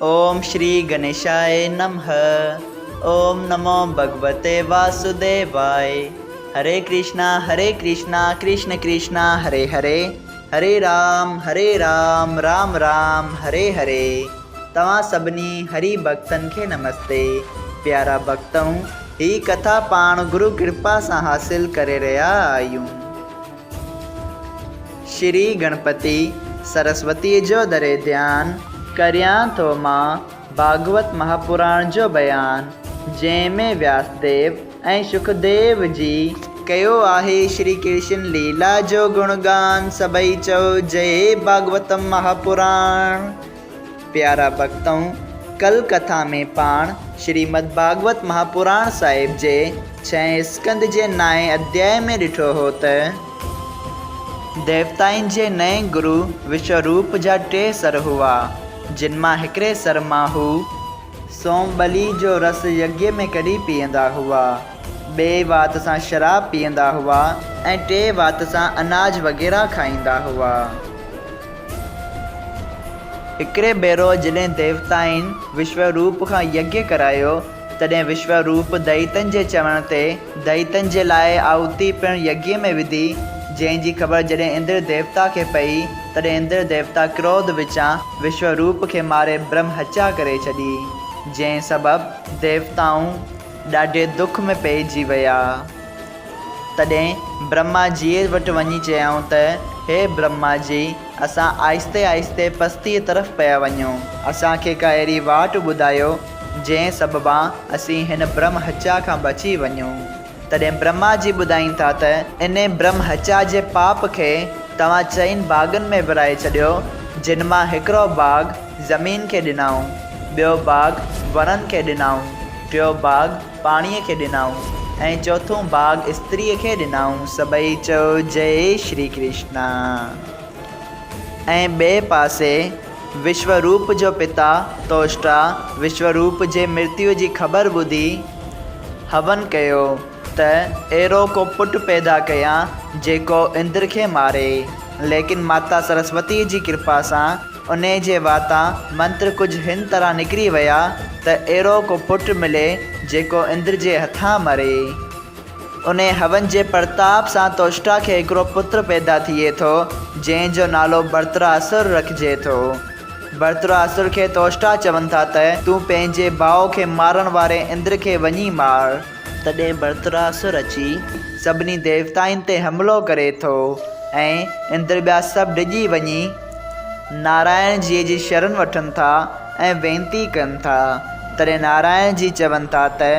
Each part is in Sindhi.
اوم شري گنيشاء نمھ اوم نمو ڀڳوتي واسوديواء هري ڪرشنا هري ڪرشنا ڪرشن ڪرشنا هري هري هري رام هري رام رام رام هري هري توهان سڀني هري ڀڳتن کي نمستي پيارا ڀڳتؤ هي ڪٿا پاڻ گرو ڪرپا سان حاصل ڪري رهيا آهيون. شري گڻپتي سرسوتيء جو دري ڌيان. ڪريان ٿو مان ڀاڳوت مهاپراڻ جو بيان. جنهن ۾ وياسديو ۽ شڪديو جي. ڪيو آهي شري ڪرشن ليلا جو گڻگان. سڀئي چئو جئي ڀاڳوتم مهاپراڻ. پيارا ڀڳتؤ! ڪل ڪٿا ۾ پاڻ شريمد ڀاڳوت مهاپراڻ صاحب جي ڇهين اسڪنڌ جي نائين اڌيائي ۾ ڏٺو هو ته، ديوتائن جي نئين گرو وشوروپ جا ٽي سر هئا، جن مان هڪڙي سر مان هو سوم ٻلي جو رس يگيه ۾ ڪڍي پيئندا هئا، ٻئي وات سان شراب پيئندا هئا ۽ ٽئين وات سان اناج وغيره کائيندا هئا. هڪڙي ڀيرو جڏهن ديوتائن وشوروپ کان يگيه ڪرايو، تڏهن وشوروپ دئيتن جي چوڻ تي دئيتن جي لاء آهوتي پڻ يگيه ۾ وڌي، جنهن جي خبر جڏهن اندر ديوتا کي پئي، تڏهن اندر ديوتا ڪروڌ وچان وشوروپ کي ماري برهم هچا ڪري ڇڏي، جنهن سبب ديوتائون ڏاڍي دک ۾ پئجي ويا. تڏهن برهما جيء وٽ وڃي چيائون ته، هي برهما جي! اسان آهستي آهستي پستيء طرف پيا وڃون. اسان کي ڪا اهڙي واٽ ٻڌايو، جنهن سببان اسين هن برهم هچا کان بچي وڃون. تڏهن برهما جي ٻڌائين ٿا ته، انهي برهم هچا جي پاپ کي توهان چئن باغن ۾ ورهائي ڇڏيو، جن مان هڪڙو باغ زمين کي ڏنائون، ٻيو باغ وڻن کي ڏنائون، ٽيو باغ پاڻيء کي ڏنائون ۽ چوٿون باغ استريء کي ڏنائون. سڀئي چئو جئي شري ڪرشنا. ۽ ٻئي پاسي وشوروپ جو پتا توشٽا وشوروپ جي مرتيو جي خبر ٻڌي هون ڪيو ته اهڙو ڪو پٽ پيدا ڪيان جيڪو اندر کي ماري. ليڪن ماتا سرسوتيء جي ڪرپا سان انهيء جي واتان منتر ڪجهه هن طرح نڪري ويا ته اهڙو ڪو پٽ ملي جيڪو اندر جي هٿان مري. انهيء هون جي پرتاب سان توشٽا کي هڪڙو پتر پيدا ٿئي ٿو، جنهن جو نالو برتراسر رکجي ٿو. برتراسر کي توشٽا چون ٿا ته تون پنهنجي ڀاء کي مارڻ واري اندر کي وڃي مار. تڏهن برتراسر اچي سڀني ديوتائن تي حملو ڪري ٿو ۽ اندر ٻيا سڀ ڊڄي وڃي نارائڻ جيء جي شرن وٺن ٿا ۽ وينتي ڪن ٿا. تڏهن نارائڻ جي چون ٿا ته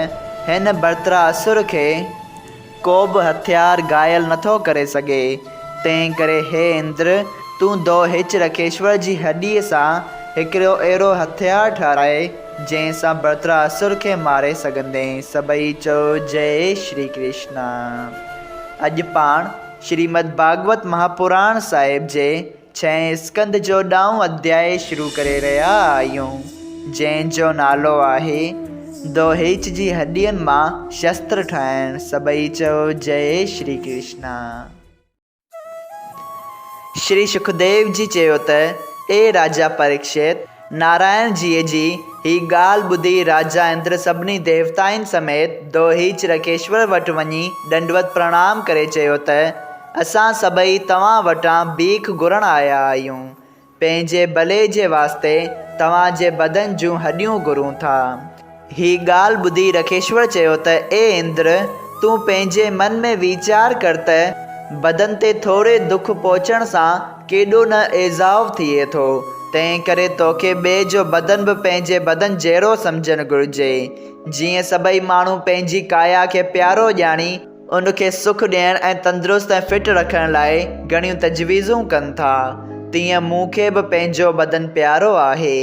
هن برتراسر کي ڪوبه هٿيار گهايل نٿو ڪري سگهي، تنهن ڪري هي اندر تون دو هچ رکيشور جي هڏيء سان هڪڙو اهڙو هٿيار ٺهرائي، جنهن سان برتراسر کي ماري سگهندين. سڀئي چئو جئي شري ڪرشنا. اڄ پاڻ شريمد ڀاڳوت مهاپراڻ صاحب جي ڇهين اسڪنڌ جو ڏائون اڌيائي شروع ڪري رهيا آهيون، جنهن جو نالو آهي، دوهيچ جي هڏين مان شستر ٺاهڻ. سڀئي چئو جئي شري ڪرشنا. شري شڪديو جي چيو ته، اي راجا پريڪشت! نارائڻ جيء جي هي ڳالهه ٻڌي راجا اندر سڀني ديوتائن سميت دوهيچ رکيشور وٽ وڃي ڏنڊوت پرڻام ڪري چيو ته، اسان سڀئي توهان وٽان بيک گهرڻ آيا آهيون. پنهنجي ڀلي جي واسطي توهان جي بدن جون هڏيون گهرون ٿا. هي ڳالهه ٻڌي رکيشور چيو ته اي اندر! تون پنهنجي من ۾ ويچار ڪر ته بدن تي ٿوري دک پهچڻ سان ڪيڏو نه ايذاء ٿئي ٿو، تنهن ڪري توکي ٻئي جو بدن به پنهنجي بدن جهڙو سمجهڻ گهرجي. جيئن سڀئي ماڻهو پنهنجي ڪايا کي پيارو ڄاڻي ان کي سک ڏيڻ ۽ تندرست ۽ فٽ رکڻ لاء گهڻيون تجويزون ڪن ٿا، تيئن مون کي به پنهنجو بدن پيارو آهي.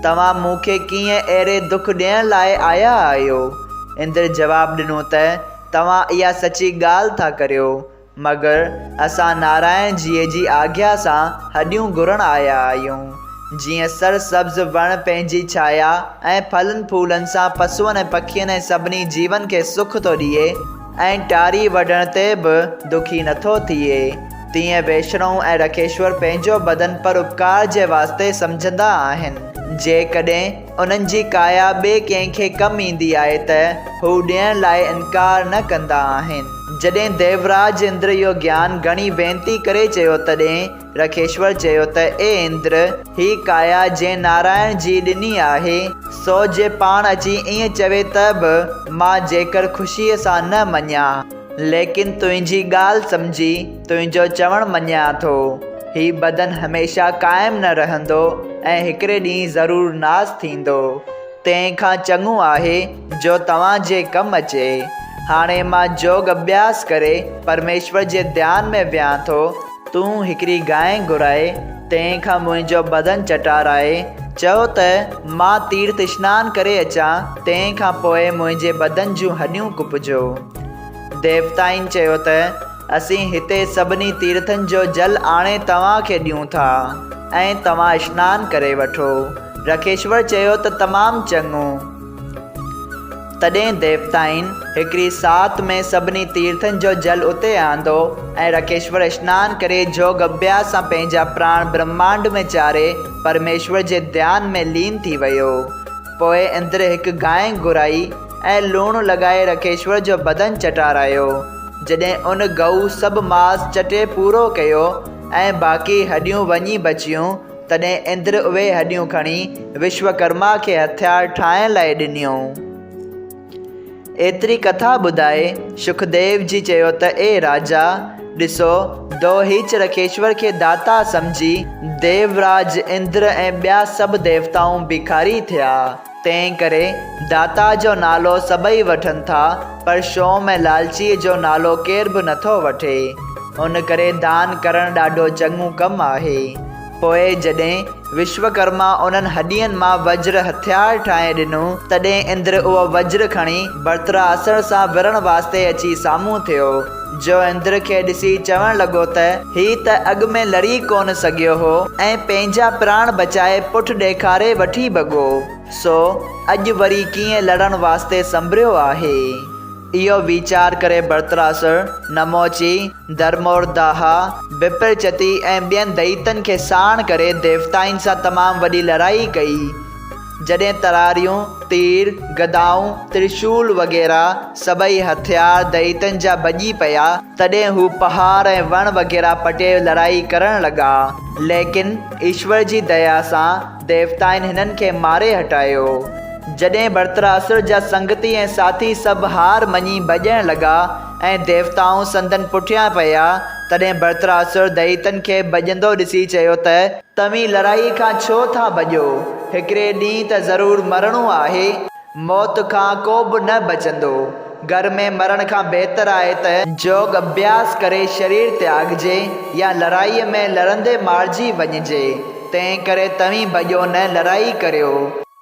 توهان مون کي ڪيئن اهڙي دک ڏيڻ لاء آيا آهيو؟ اندر جواب ڏنو ته، توهان اها سچي ڳالهه ٿا ڪريو، مگر اسان نارائڻ جيء جي آگيا سان هڏيون گهرڻ آيا آهيون. جيئن سر سبز وڻ پنهنجي ڇايا ۽ ڦلن ڦولن سان پسون ۽ پکين ۽ سڀني جيون کي سک ٿو ڏئي ۽ ٽاري وڍڻ تي به دکي نٿو ٿئي، تيئن ويشڻو ۽ رکيشور پنهنجو بدن پر اپڪار جي واسطي سمجهندا آهن. جيڪڏهن انهن جي ڪايا ٻئي ڪنهن کي ڪم ايندي آهي ته هو ڏيڻ لاء انڪار نه ڪندا آهن. جڏهن ديوراج اندر اهو گيان گهڻي وينتي ڪري چيو تڏهن رکيشور چيو ته اي اندر! هي ڪايا جنهن نارائڻ جي ڏني آهي، سو جي پاڻ اچي ائين چوي ته به مان جيڪر خوشيء سان نه مڃيان. ليڪن تنهنجي ڳالهه سمجهي تنهنجو چوڻ مڃيان ٿو. هي بدن هميشه قائم نه رهندو ۽ هڪڙي ڏينهن ضرور ناس ٿيندو. تنهن کان چڱو آهي جو توهان جي ڪم اچي. هاڻي مان جوڳ اڀياس ڪري پرميشور جي ڌيان ۾ ويهان ٿو. تون هڪڙي گانء گهرائي، تنهن کان منهنجو بدن چٽارائي، چئو ته مان تيرٿ اشنان ڪري اچان، تنهن کان پوء منهنجي بدن جون هڏيون ڪپجو. ديوتائن چيو ته، اسين هتي سڀني تيرٿن جو جل آڻي توهان کي ڏيون ٿا ۽ توهان اشنان ڪري وٺو. رکيشور چيو ته تمام چڱو. تڏهن ديوتائن هڪڙي ساعت ۾ سڀني تيرٿن جو جل اتي آندو ۽ رکيشور اشنان ڪري جوڳ اڀياس سان پنهنجا پراڻ برهمانڊ ۾ چاري پرميشور جي ڌيان ۾ لين ٿي ويو. پوء اندر هڪ گانء گهرائي ۽ لوڻ لڳائي رکيشور جو بدن چٽارايو. جڏهن ان گئو سڀ ماس چٽي پورو ڪيو ۽ باقي هڏيون وڃي بچيون، تڏهن اندر اهي هڏيون کڻي وشوڪرما کي هٿيار ٺاهڻ لاء ڏنيون. ايتري ڪٿا ٻڌائي شڪديو جي چيو ته اي راجا! ڏسو، دوهيچ رکيشور کي داتا سمجهي ديوراج اندر ۽ ٻيا سڀ ديوتائون بيکاري ٿيا. تنهن ڪري داتا جو نالو سڀئي وٺن ٿا، پر شوم ۽ لالچيء جو نالو ڪير به نٿو وٺي. ان ڪري دان ڪرڻ ڏاڍو چڱو ڪم آهي. پوء جڏهن وشوڪرما انهن هڏين مان وجر هٿيار ٺاهي ڏنو، تڏهن اندر اهو وجر کڻي برتراسڻ سان وڙهڻ واسطي اچي سامهون ٿيو، جو اندر کي ڏسي چوڻ لڳو ته، هي ته اڳ ۾ لڙي ڪونه سگهيو هو ۽ پنهنجا پراڻ بچائي پٺ ڏيکاري وٺي ڀڳو، سو اڄ وري ڪيئن لڙڻ واسطي سنڀريو آهي. اهو ويچار ڪري برتراسر، نموچي، ڌرمورداها، بپرچتي ۽ ٻين دئيتن کي ساڻ ڪري ديوتائن سان تمام وڏي لڙائي ڪئي. جڏهن تراريون، تير، گدائون، ترشول وغيره سڀئي هٿيار دئيتن جا ڀڄي پيا، تڏهن هو پهاڙ ۽ وڻ وغيره پٽي لڙائي ڪرڻ لڳا. ليڪن ايشور جي ديا سان ديوتائن هنن کي ماري هٽايو. جڏهن ڀرتراسر جا سنگتي ۽ ساٿي سڀ هار مڃي ڀڄڻ لڳا ۽ ديوتائون سندن پٺيان پيا، تڏهن ڀرتراسر دئيتن کي ڀڄندو ڏسي چيو ته، توهين لڙائي کان ڇو ٿا ڀڄو؟ هڪڙي ڏينهن ته ضرور مرڻو آهي. موت کان ڪو به نه بچندو. گهر ۾ مرڻ کان بهتر آهي ته جوڳ اڀياس ڪري شرير تياڳجي يا لڙائيء ۾ لڙندي مارجي وڃجي. تنهن ڪري توهين ڀڄو نه لڙائي ڪريو.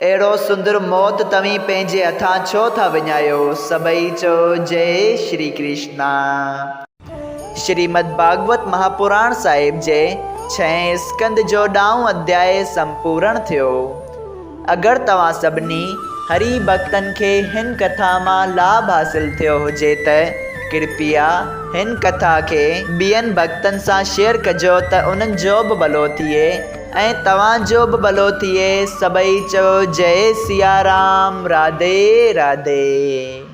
اهڙو سندر موت توهين پنهنجي هٿان ڇو ٿا وڃايو؟ سڀئي چئو جئي شري ڪرشنا. شريمد ڀاڳوت مهاپراڻ صاحب جي ڇهين اسڪنڌ جو ڏائون اڌيائي سمپورڻ ٿيو. اگر توهان سڀني هري ڀڳتن کي هن ڪٿا مان لاڀ حاصل ٿيو هجي ته ڪرپيا هن ڪٿا کي ٻين ڀڳتن سان شيئر ڪجو ته انهن جو به ڀلو ٿئي ۽ توهان جو به ڀلو ٿئي سڀئي چئو جئي سيارام راڌي راڌي.